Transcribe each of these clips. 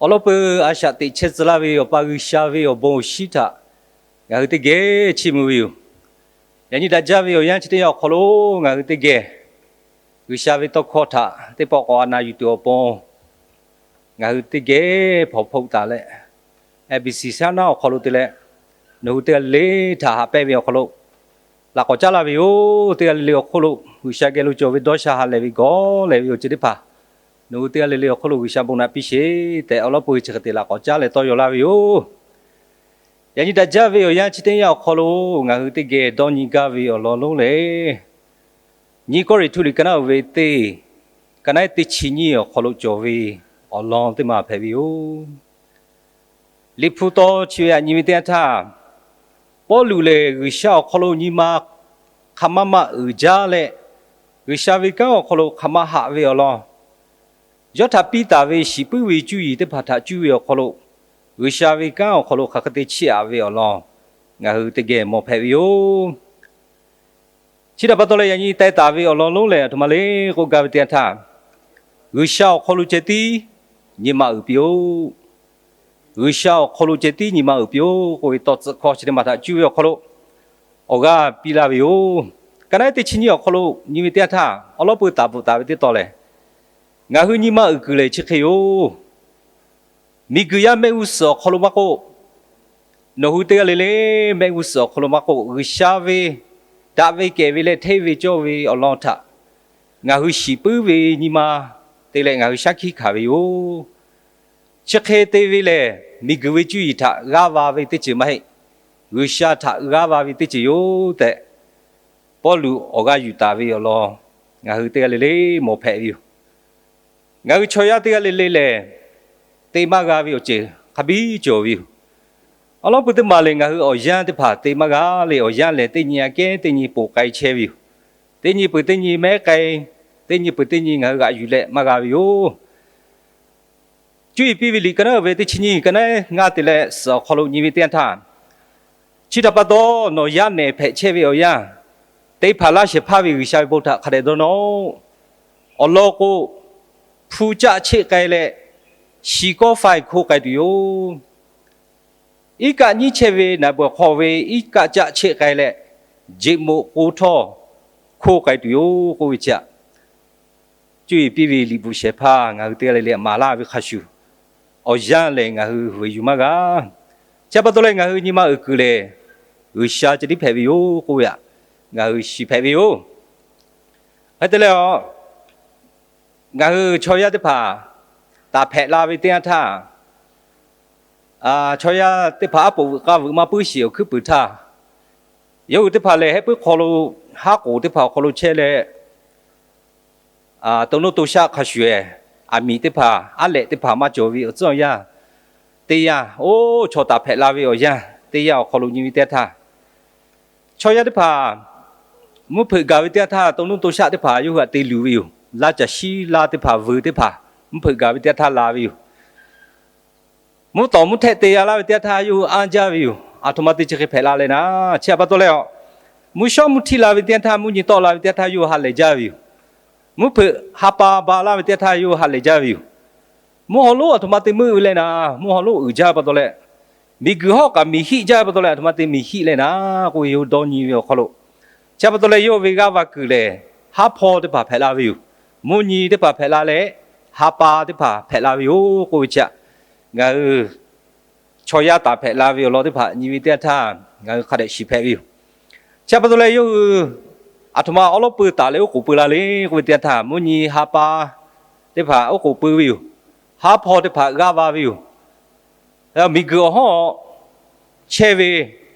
Awˬ lawn peuˬ a shaꞈ teꞈ chehˇ tcuh laˇ ve Awˬ pa G'uiˬsha ve awˬ bon awˬ shinˉ htaꞈ ngaˬ hui teˇ geh chiˇ mvuh ve yoˬ. Yaꞈ nyi daꞈ jaˇ ve awˬ yanˇ chi teˇ yanˇ awˬ hk'aw lo ngaˬ hui teˇ geh G'uiˬsha ve tawˇ hkawˇ htaꞈ teˇ pawˆ k'awꞈ a na yuˬ tuˬ awˬ pon ngaˬ hui teˇ geh hpawnˬ hpoˆ taˍ leh, A B C shaˉ naˉ awˬ hk'aw lo te leh nawˬ hui teˇ g'aˇ le le htaꞈ haꞈ pehnˇ ve awˬ hk'aw lo laꞈ k'awꞈ caˉ laˇ ve yoˬ. Teˇ g'aˇ le le awˬ hk'oˆ lo G'uiˬsha geh lo cawˬ ve dawˇ sha ha lehˬ ve gawˬ lehˬ ve awˬ ceuˬ teˇ hpaˍ nawˬ hui teˇ g'aˇ le le awˬ hk'oˆ lo G'uiˬsha bon naꞈ piˇ sheˍ tehꞈ awˬ lawn peuˬ chi hk'e te laꞈ k'awꞈ caˉ leh tawˇ yaw laˇ ve yoˬ. Yaꞈ nyi daꞈ jaˇ ve awˬ yanˇ chi teˇ yanˇ awˬ hk'aw lo ngaˬ hui teˇ geh dawˇ nyi gaˇ ve awˬ lawn lonˉ lehˬ, nyiˇ Kawˇrenˍhtuˆ liꞈ ka naˉ uiˍ ve teˇ, ka naˉ teˇ chi nyiˇ awˬ hk'aw lo cawˬ ve awˬ lawn teˇ ma hpehꞈ ve yoˬ. Liꞈ hpu taw chi ve aꞈ nyi ve teˇ yanˇ htaˇ, Pawˇluꞈ lehˬ G'uiˬsha awˬ hk'aw lo nyi ma hk'aˬ ma maˇ uiˍ jaˇ leh, G'uiˬsha ve kanˉ awˬ hk'aw lo hk'aˬ ma haꞈ ve awˬ lawn, yawˇ htaꞈ piˇ taˍ ve shiˍ puiˉ ve cuˇ yiˍ teˇ hpaˍ htaꞈ cuˇ ve awˬ hk'aw lo, G'uiˬsha ve kanˉ awˬ hk'aw lo hk'aˬ hk'e te chiˇ aꞈ ve awˬ lawn ngaˬ hui teˇ geh mawˬ hpehꞈ ve yoˬ. Chi htaꞈ pa taw leh yaꞈ nyi teh taˍ ve awˬ lawn lonˉ lehˬ, aˬ htoꞈ ma le k'oˆ gaˇ ve teˇ yanˇ htaˇ, G'uiˬsha awˬ hk'aw lo ceh tiˉ nyi ma uiˍ piˇ-oˆ. G'uiˬsha awˬ hk'aw lo ceh tiˉ nyi ma uiˍ piˇ-oˆ k'oˆ ve tawˇ tcuhꞈ hkawˇ chi teˇ maˬ htaꞈ cuˇ ve awˬ hk'aw lo awˬ g'aˇ piˇ laˇ ve yoˬ. Ka naˉ teˇ chi nyiˇ awˬ hk'aw lo nyi ve teˇ yanˇ htaˇ, awˬ lawn peuˬ taˍ bvuhꞈ taˍ ve teˇ taw lehˬ, ngaˬ hui nyi ma uiˍ kuiˬ lehˬ chi hk'e yoˬ. Miˬguiˬ yaˇ mehˆ g'uˇ suhˍ awˬ hk'aw lo maˇ k'oˆ, nawˬ hui teˇ g'aˇ le le mehˆ g'uˇ suhˍ awˬ hk'aw lo maˇ k'oˆ, G'uiˬsha ve daꞈ ve kehˬ ve leh hteˇ ve cawˇ ve awˬ lawn htaꞈ ngaˬ hui shiˍ puiˉ ve nyi ma te leh ngaˬ hui shaˉ hkiˆ hkanˍ ve yoˬ. Chi hk'e te ve lehˬ, miˬguiˬ ve cuˇ yiˍ htaꞈ g'aˇ va ve teˇ ceuˬ maˇ heˆ. G'uiˬsha htaꞈ g'aˇ va ve teˇ ceuˬ yoˬ tehꞈ, Pawˇluꞈ awˬ g'aˇ yuˬ taˍ ve awˬ lawn ngaˬ hui teˇ g'aˇ le le mawˬ hpehꞈ ve yoˬ. Ngaˬ hui chaw yaˇ teˇ g'aˇ le le lehˬ, te maˇ g'a ve awˬ ceuˬ hk'a biˇ cawˬ ve yoˬ. Awˬ lawn peuˬ teˇ maˬ lehˬ, ngaˬ hui awˬ yanˇ teˇ hpaˍ te maˇ g'a le. Awˬ yanˇ lehˬ, teˇ nyi aꞈ kehˉ teˇ nyi ponˬ k'ai chehˇ ve yoˬ. Teˇ nyi peuˬ teˇ nyi mehˉ k'ai, teˇ nyi peuˬ teˇ nyi ngaˬ hui g'aꞈ yuˬ leh maˇ g'a ve yoˬ. Cuˇ yiˍ piˇ ve liꞈ ka naˉ uiˍ ve teˇ chi nyiˇ, ka naˉ ngaˇ te leh suhˍ awˬ hk'aw lo nyi ve teˇ yanˇ htaˇ, chi htaꞈ pa taw nawˬ yaˇ nehˬ hpehꞈ chehˇ ve awˬ yanˇ, te hpanˍ laˇ shehˍ hpaˇ ve G'uiˬsha ve bon htaꞈ hk'a dehꞈ dawˇ nawˇ-oˆ. Awˬ lawn k'o, hpu caˆ cheˆ k'ai leh, shi kawˇ faiˇ hkoˇ k'ai tuˬ yoˬ. Iˉ kaˆ nyiˉ chehˇ ve naˍ bawˬ hk'aw ve iˉ kaˆ caˆ cheˆ k'ai leh, jeꞈ moꞈ k'o htawˇ hkoˇ k'ai tuˬ yoˬ k'oˆ ve chi aꞈ, cuˇ yiˍ piˇ ve liꞈ bvuhꞈ shehˍ hpaˇ ngaˬ hui teˇ g'aˇ le le maˍ laˇ ve hk'a shuˍ, awˬ yanˇ lehˬ ngaˬ hui vuiˬ yuˬ maˇ g'a. Chi pa taw leh ngaˬ hui nyi ma uiˍ kuiˬ lehˬ, G'uiˬsha ceh tiˉ hpehꞈ ve yoˬ k'oˆ ve aꞈ, ngaˬ hui shiˍ hpehꞈ ve yoˬ. Hk'e te leh, ngaˬ hui chaw yaˇ teˇ hpaˍ taˍ hpehꞈ la ve teˇ yanˇ htaˇ, chaw yaˇ teˇ hpaˍ aˉ poꞈ veuꞈ k'a veuꞈ maˇ puiˉ shiˍ awˬ hkuiˉ puiˍ htaˇ, yawˇ hui teˇ hpaˍ lehˬ heh puiˉ hk'aw lo, haˉ k'oˍ teˇ hpaˍ awˬ hk'aw lo chehˇ leh, to nuˇ to shaˆ hk'a shuˍ-ehˍ, aˬ miˍ teˇ hpaˍ, aˉ lehꞈ teˇ hpaˍ maˇ cawˬ ve awˬ tcuhˉ awˬ yanˇ, teˇ yanˇ oˇ chaw taˍ hpehꞈ la ve awˬ yanˇ teˇ yanˇ awˬ hk'aw lo nyi ve teˇ yanˇ htaˇ, chaw yaˇ teˇ hpaˍ mvuhˇ hpeuꞈ gaˬ ve teˇ yanˇ htaˇ, to nuˇ to shaˆ teˇ hpaˍ yawˇ hui htaꞈ te luˬ ve yoˬ. Laˇ caˬ shiˉ laˇ teˇ hpaˍ veuˬ teˇ hpaˍ mvuhˇ hpeuꞈ gaˬ ve teˇ yanˇ htaˇ la ve yoˬ. Mvuhˇ tawˍ mvuhˇ htehˆ te g'a laˇ ve teˇ yanˇ htaˇ yawˇ hui anˇ jaˇ ve yoˬ. Aˬ htoꞈ ma te chi hk'e hpehꞈ la leh naˉ, chi htaꞈ pa taw leh, mvuhˇ shawˉ mvuhˇ htiˇ la ve teˇ yanˇ htaˇ, mvuhˇ nyi tawˆ la ve teˇ yanˇ htaˇ yawˇ hui ha lehˬ jaˇ ve yoˬ. Mvuhˇ hpeuꞈ ha pa ba laˇ ve teˇ yanˇ htaˇ yawˇ hui ha lehˬ jaˇ ve yoˬ. Mvuhˇ haw lonˉ aˬ htoꞈ ma te meuˆ ve leh naˉ, mvuhˇ haw lonˉ uiˍ jaˇ ve pa taw leh, miˬguiˬ hawˉ kaꞈ miˬ hiˆ jaˇ ve pa taw leh, aˬ htoꞈ ma te miˬ hiˆ leh naˉ k'oˆ ve yawˇ hui dawˇ nyi ve awˬ hk'aw lo, chi pa taw leh yawˇ hui ve g'aˇ va kuiˬ lehˬ, haˉ hpawˇ teˇ hpaˍ hpehꞈ la ve yoˬ. Mvuhˇ nyi teˇ hpaˍ hpehꞈ la leh, ha pa teˇ hpaˍ hpehꞈ la ve yoˬ k'oˆ ve chi aꞈ, ngaˬ hui chaw yaˇ taˍ hpehꞈ la ve awˬ lawn teˇ hpaˍ nyi ve teˇ yanˇ htaˇ, ngaˬ hui hk'a dehꞈ shiˍ hpehꞈ ve yoˬ. Chi pa taw leh yawˇ hui aˬ htoꞈ ma awˉ lawˉ pui taˍ leh oˉ k'oˍ pui la le k'oˆ ve teˇ yanˇ htaˇ, mvuhˇ nyi ha pa teˇ hpaˍ oˉ k'oˍ pui ve yoˬ. Haˉ hpawˇ teˇ hpaˍ g'aˇ va ve yoˬ. Miˬguiˬ awˬ hawˉ chehˇ ve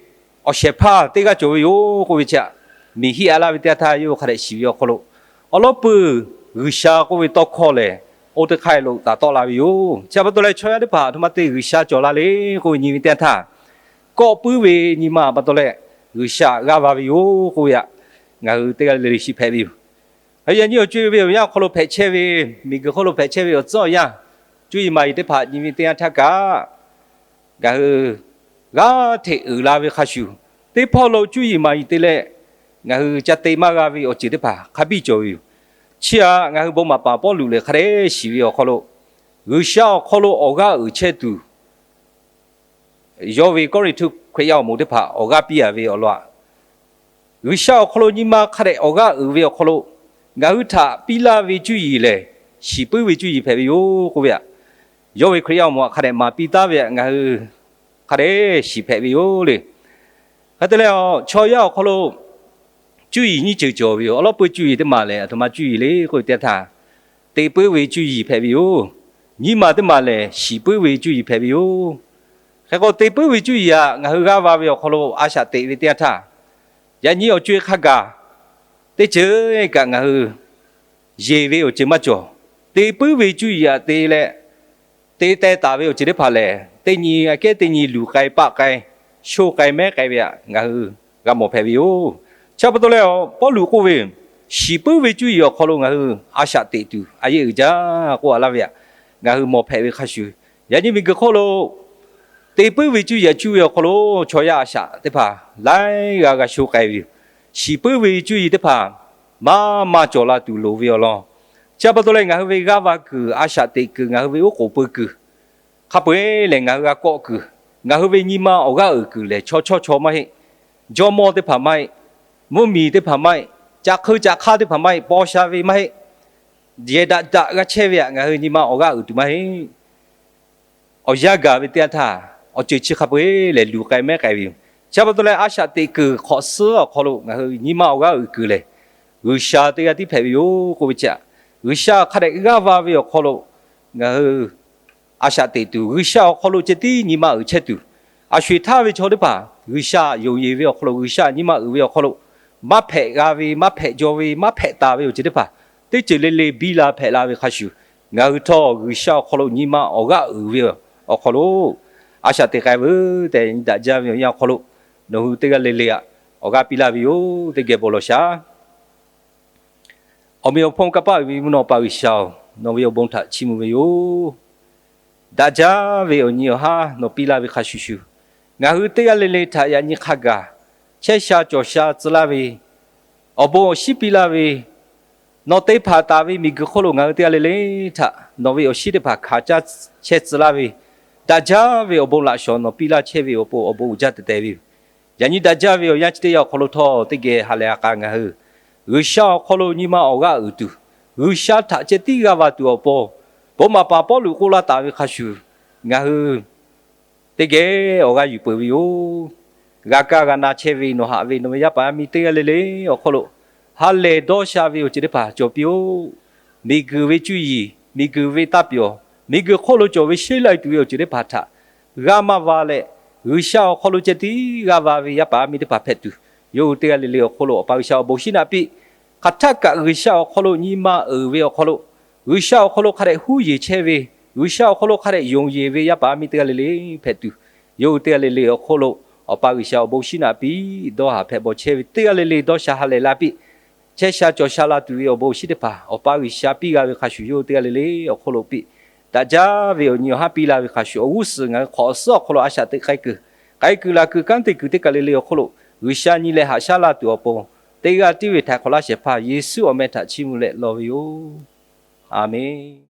awˬ shehˍ hpaˇ teˇ g'aˇ cawˬ ve yoˬ k'oˆ ve chi aꞈ, miˬ hiˆ a laˇ ve teˇ yanˇ htaˇ yawˇ hui hk'a dehꞈ shiˍ ve awˬ hk'aw lo, awˉ lawˉ pui G'uiˬsha k'oˆ ve tawˇ hkawˇ lehˬ, oˇ teˇ hk'aˇ lo taˍ tawˆ la ve yoˬ. Chi pa taw leh chaw yaˇ teˇ hpaˍ aˬ htoꞈ ma te G'uiˬsha cawˬ la le k'oˆ ve nyi ve teˇ yanˇ htaˇ, kawˆ puiˉ ve nyi ma pa taw leh G'uiˬsha g'aˇ va ve yoˬ k'oˆ ve aꞈ, ngaˬ hui teˇ g'aˇ le le shiˍ hpehꞈ ve yoˬ. Yaꞈ nyi awˬ co-e ve awˬ yanˇ awˬ hk'aw lo hpehꞈ chehˇ ve, miˬguiˬ hk'oˆ lo hpehꞈ chehˇ ve awˬ tcuhˉ awˬ yanˇ, cuˇ yiˍ maˍ yiˍ teˇ hpaˍ nyi ve teˇ yanˇ htaˇ kaꞈ, ngaˬ hui g'aˇ hteꞈ uiˍ la ve hk'a shuˍ, teˇ hpawˇ lo cuˇ yiˍ maˍ yiˍ te leh, ngaˬ hui ca te maˇ g'a ve awˬ ceuˬ teˇ hpaˍ hk'a biˇ cawˬ ve yoˬ. Chi aꞈ ngaˬ hui bon maˍ paˍ Pawˇluꞈ lehˬ hk'a dehꞈ shiˍ ve awˬ hk'aw lo, G'uiˬsha awˬ hk'aw lo awˬ g'aˇ uiˍ chehˇ tuˬ, yawˇ ve Kawˇrenˍhtuˆ Hkriꞈ yaˇ awˬ moˍ teˇ hpaˍ awˬ g'aˇ piˇ a ve awˬ lawn aꞈ, G'uiˬsha awˬ hk'aw lo nyi ma hk'a dehꞈ awˬ g'aˇ uiˍ ve awˬ hk'aw lo, ngaˬ hui htaꞈ piˇ laˇ ve cuˇ yiˍ lehˬ, shiˍ puiˉ ve cuˇ yiˍ hpehꞈ ve yoˬ k'oˆ ve aꞈ, yawˇ ve Hkriꞈ yaˇ awˬ moˍ aꞈ hk'a dehꞈ maˍ piˇ taˉ ve aꞈ, ngaˬ hui hk'a dehꞈ shiˍ hpehꞈ ve yoˬ le. Hk'e te leh, chaw yaˇ awˬ hk'aw lo cuˇ yiˍ nyiˇ ceuˬ cawˬ ve yoˬ. Awˬ lawn peu cuˇ yiˍ teˇ maˬ lehˬ, aˬ htoꞈ ma cuˇ yiˍ le k'oˆ ve teˇ yanˇ htaˇ, te puiˉ ve cuˇ yiˍ hpehꞈ ve yoˬ. Nyiˇ maˬ teˇ maˬ lehˬ, shiˍ puiˉ ve cuˇ yiˍ hpehꞈ ve yoˬ. Hk'e k'o, te puiˉ ve cuˇ yiˍ aꞈ ngaˬ hui g'aˇ va ve awˬ hk'aw lo a shaꞈ teꞈ ve teˇ yanˇ htaˇ, yaꞈ nyi awˬ co-e hk'a gaˬ teˇ ceuˬ kaꞈ ngaˬ hui yeˬ ve awˬ ceuˬ maˇ cawˬ. Te puiˉ ve cuˇ yiˍ aꞈ te leh, te teh taˍ ve awˬ ceuˬ teˇ hpaˍ lehˬ, teˇ nyi aꞈ kehˉ teˇ nyi luˬ k'ai, paˆ k'ai, sho k'ai, mehˉ k'ai ve aꞈ ngaˬ hui g'a mawˬ hpehꞈ ve yoˬ. Chi pa taw leh, Pawˇluꞈ k'oˆ ve, shiˍ puiˉ ve cuˇ yiˍ awˬ hk'aw lo ngaˬ hui a shaꞈ teꞈ tuˬ a yeˆ uiˍ jaˇ k'oˆ a laˇ ve aꞈ, ngaˬ hui mawˬ hpehꞈ ve hk'a shuˍ, yaꞈ nyi miˬguiˬ hk'oˆ lo te puiˉ ve cuˇ yiˍ aꞈ cuˇ ve awˬ hk'aw lo chaw yaˇ a shaꞈ teˇ hpaˍ laiˉ g'aˇ g'a sho k'ai ve yoˬ. Shiˍ puiˉ ve cuˇ yiˍ teˇ hpaˍ maˇ maˇ cawˬ la tuˬ loˍ ve awˬ lawn. Chi pa taw leh, ngaˬ hui ve g'aˇ va kuiˬ, a shaꞈ teꞈ kuiˬ, ngaˬ hui ve oˉ k'oˍ pui kuiˬ, hk'a peu-eˬ lehˬ ngaˬ hui g'a kawˆ kuiˬ, ngaˬ hui ve nyi ma awˬ g'aˇ uiˍ kuiˬ lehˬ, chaw chawˇ chaw maˇ heˆ, jawˇmawˇ teˇ hpaˍ maˇ heˆ, mvuhˇmiˬ teˇ hpaˍ maˇ heˆ, ca hk'eun ca hk'aˇ teˇ hpaˍ maˇ heˆ, paw sha ve maˇ heˆ, yehˬ daꞈ daꞈ g'a chehˇ ve aꞈ ngaˬ hui nyi ma awˬ g'aˇ uiˍ tuˬ maˇ heˆ. Awˬ yanˇ gaˬ ve teˇ yanˇ htaˇ, awˬ ceuˬ chi hk'a peu-eˬ lehˬ luˬ k'ai mehˉ k'ai ve yoˬ. Chi pa taw leh, a shaꞈ teꞈ kuiˬ hk'awꞈ suhˉ awˬ hk'aw lo ngaˬ hui nyi ma awˬ g'aˇ uiˍ kuiˬ lehˬ, G'uiˬsha teˇ g'aˇ tiˉ hpehꞈ ve yoˬ k'oˆ ve chi aꞈ, G'uiˬsha hk'a dehꞈ g'aˇ va ve awˬ hk'aw lo ngaˬ hui a shaꞈ teꞈ tuˬ, G'uiˬsha awˬ hk'aw lo ceh tiˉ nyi ma uiˍ chehˇ tuˬ, a sho-eˬ htaˇ ve chaw teˇ hpaˍ G'uiˬsha yonˍ yeˬ ve awˬ hk'aw lo, G'uiˬsha nyi ma uiˍ ve awˬ hk'aw lo, maˇ hpehꞈ g'a ve, maˇ hpehꞈ jaw ve, maˇ hpehꞈ taˍ ve awˬ ceuˬ teˇ hpaˍ teˇ ceuˬ le le biˇ la hpehꞈ la ve hk'a shuˍ, ngaˬ hui htawˇ G'uiˬsha awˬ hk'aw lo nyi ma awˬ g'aˇ uiˍ ve awˬ hk'aw lo a shaꞈ teꞈ k'ai veuˬ tehꞈ, daꞈ jaˇ ve awˬ yanˇ awˬ hk'aw lo nawˬ hui teˇ g'aˇ le le aꞈ awˬ g'aˇ piˇ laˇ ve yoˬ. Teˇ geh bon lawˬ shaˍ. Awˬ meꞈ awˬ hponˇ kanˇ paˆ uiˍ ve mvuhˇ naw pa G'uiˬsha-oˬ, nawˬ ve awˬ bon htaꞈ chiˇ mvuh ve yoˬ. Daꞈ jaˇ ve awˬ nyi awˬ haˉ nawˬ piˇ laˇ ve hk'a shuˍ shuˍ, ngaˬ hui teˇ g'aˇ le le htaꞈ yaꞈ nyi hk'a gaˬ chehˇ sha cawˬ sha tcuh laˇ ve, awˬ bon awˬ shinˉ piˇ laˇ ve, nawˬ te hpanˍ taˍ ve miˬguiˬ hk'oˆ lo ngaˬ hui teˇ g'aˇ le le htaꞈ nawˬ ve awˬ shinˉ teˇ hpaˍ hkanˍ caˇ chehˇ tcuh laˇ ve, daꞈ jaˇ ve awˬ bon laꞈ shawˍ nawˬ piˇ laˇ chehˇ ve awˬ pon awˬ bon uiˍ jaˇ teh teh ve yoˬ. Yaꞈ nyi daꞈ jaˇ ve awˬ yanˇ chi teˇ yanˇ awˬ hk'aw lo htawˇ teˇ geh ha lehˬ ha k'a ngaˬ hui G'uiˬsha awˬ hk'aw lo nyi ma awˬ g'aˇ uiˍ tuˬ, G'uiˬsha htaꞈ ceh tiˉ g'aˇ va tuˬ awˬ pon, bon maˍ paˍ Pawˇluꞈ k'oˆ laˇ taˍ ve hk'a shuˍ, ngaˬ hui teˇ geh awˬ g'aˇ yuˬ peuˬ ve yoˬ. G'a kaˇ g'a na chehˇ ve nawˬ haꞈ ve nawˬ ve yaˇ paˍ yaˇ miˇ teˇ g'aˇ le le awˬ hk'aw lo, ha lehˬ dawˇ sha ve awˬ ceuˬ teˇ hpaˍ cawˬ piˇ-oˆ. Miˬguiˬ ve cuˇ yiˍ, miˬguiˬ ve taˇ pyawˬ, miˬguiˬ hk'oˆ lo cawˬ ve sheˉ lai tuˬ ve awˬ ceuˬ teˇ hpaˍ htaꞈ g'a maˇ va leh, G'uiˬsha awˬ hk'aw lo ceh tiˉ g'aˇ va ve yaˇ paˍ yaˇ miˇ teˇ hpaˍ hpehꞈ tuˬ, yawˇ hui teˇ g'aˇ le le awˬ hk'oˆ lo Awˬ pa G'uiˬsha awˬ bon shinˉ naꞈ piˇ. Hk'aˬ htaˆ kaꞈ G'uiˬsha awˬ hk'aw lo nyi ma uiˍ ve awˬ hk'aw lo, G'uiˬsha awˬ hk'aw lo hk'a dehꞈ huˉ yeˬ chehˇ ve, G'uiˬsha awˬ hk'aw lo hk'a dehꞈ yonˍ yeˬ ve yaˇ paˍ yaˇ miˇ teˇ g'aˇ le le hpehꞈ tuˬ, yawˇ hui teˇ g'aˇ le le awˬ hk'oˆ lo Awˬ pa G'uiˬsha awˬ bon shinˉ naꞈ piˇ. Dawˇ haˍ hpehꞈ bawˬ chehˇ ve teˇ g'aˇ le le dawˇ sha ha lehˬ la piˇ. Chehˇ sha cawˬ sha la tuˬ ve awˬ bon awˬ shinˉ teˇ hpaˍ Awˬ pa G'uiˬsha piˇ g'a ve hk'a shuˍ, yawˇ hui teˇ g'aˇ le le awˬ hk'oˆ lo piˇ. Daꞈ jaˇ ve awˬ nyi awˬ haˉ piˇ la ve hk'a shuˍ, awˬ g'uˇ suhˍ ngaˬ hui hk'awꞈ suhˉ awˬ hk'aw lo a shaꞈ teꞈ k'ai kuiˬ, k'ai kuiˬ laˬ kuiˬ kanˉ te kuiˬ teˇ kaˬ le le awˬ hk'oˆ lo G'uiˬsha nyi leh haꞈ shaˉ laˇ tuˬ awˬ pon, teˇ g'aˇ tiˉ ve htaꞈ hk'awꞈ laˇ shehˍ hpaˇ Yeˍsuˆ awˬ meh htaꞈ chiˇ mvuh leh law ve yoˬ. A menˬ.